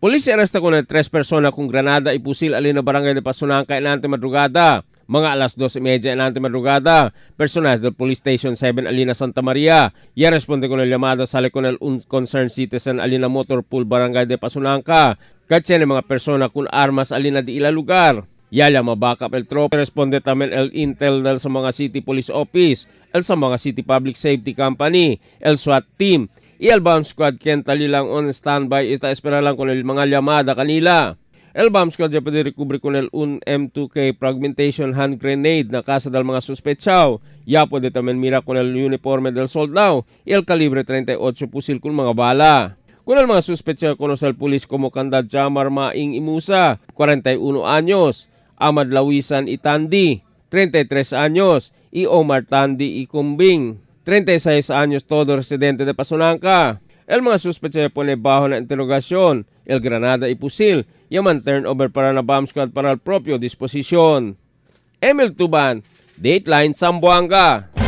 Pulis aresta con el tres personas con granada y pusil alin na barangay de Pasonanca enante madrugada. Mga alas 2:30 enante madrugada, personal del Police Station 7 Alina Santa Maria. Ya responde con el llamada sale con el un concerned citizen alina motor pool barangay de Pasonanca. Katsa ni mga persona con armas alina di ila lugar. Yala mabakap el tropa responde también el intel del sa mga City Police Office, el sa mga City Public Safety Company, el SWAT team, y el bomb squad ken talilang on standby ita espera lang con el mga llamada kanila. El bomb squad ya pwede recover con el un M2K fragmentation hand grenade na casa del mga suspetsaw. Ya pwede también mira con el uniforme del soldado y el calibre 38 pusil con mga bala. Con el mga suspetsaw conoce al pulis como Kanda Jamar Maing Imusa, 41 años, Ahmad Lawisan Itandi, 33 años, y Omar Tandi Ikumbing, 36 años, todo residente de Pasonanca. El mga suspetsa pone bajo na interrogación, el granada y pusil, yaman turnover para na bomb squad para el propio disposisyon. Emil Tuban, Dateline Zamboanga.